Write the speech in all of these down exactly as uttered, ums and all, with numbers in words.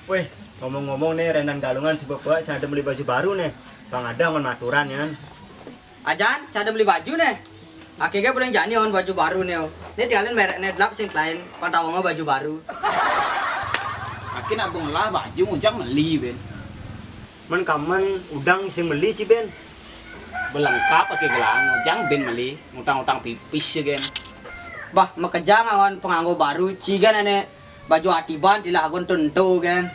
Wéh, ngomong-ngomong né, rénan Galungan si bapa sing ada beli baju baru né. Pang ada ngon maturan yén. Ajan, sing ada beli baju né. Aké ké bulan jani on baju baru né. Né tinggalin merek né delap sing lain, pang tawang baju baru. Aké nak benglah baju ngujang meli, Ben. Mén kamen udang sing meli ci, Ben. Belengkap aké gelang, ngujang Ben meli, ngutang-ngutang pipis ya, Gen. Bah, makejang awan penganggo baru, ci gén ané baju atiban tilah agon tuntu gén.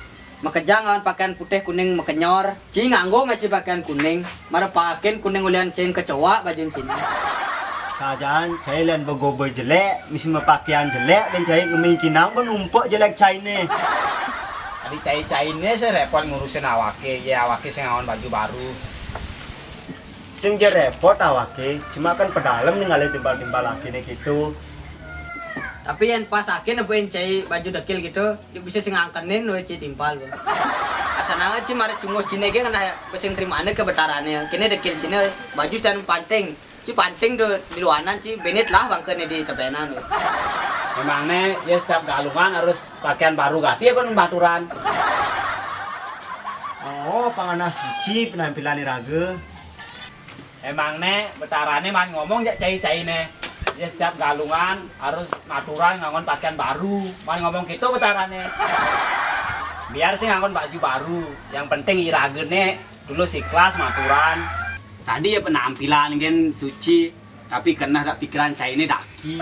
Makejang awan pakaian putih kuning makenyor, ci nganggo masih pakaian kuning, mara pakin kuning ulian cing kecoa bajun cina. Sajaan cai lian begobe jelék, misi mapakaian jelék, dan cai ngeming kinang pun numpuk jelék cai né. Adi cai-cai né sih repot ngurusin awaké, ya awaké sing awan baju baru. Sing ja repot awaké, cuma kan pedalem ninggalin timpal-timpal aké né gitu. Tapi yén pas aké nepuin cai baju dekil gitu, ya bisa sing angkenin wé ci timpal wé. Asana ci mara cunguh ciné gé ngena sing nerimané ke betarané. Kéné dekil ciné baju dan panting. Ci panting tuh di luanan ci benit lah bangkéné di tebenan wé. Memangné ya setiap Galungan harus pakaian baru gati ya kon maturan. Oh, pangana suci penampilan iraga. Emang né betarané man ngomong jak cai-cai né. Ya setiap Galungan harus maturan ngangon pakaian baru. Man ngomong gitu betarané. Biar sih ngangon baju baru. Yang penting iraga né tulus ikhlas maturan. Tadi ya penampilan gén suci, tapi kena tak pikiran cai né daki.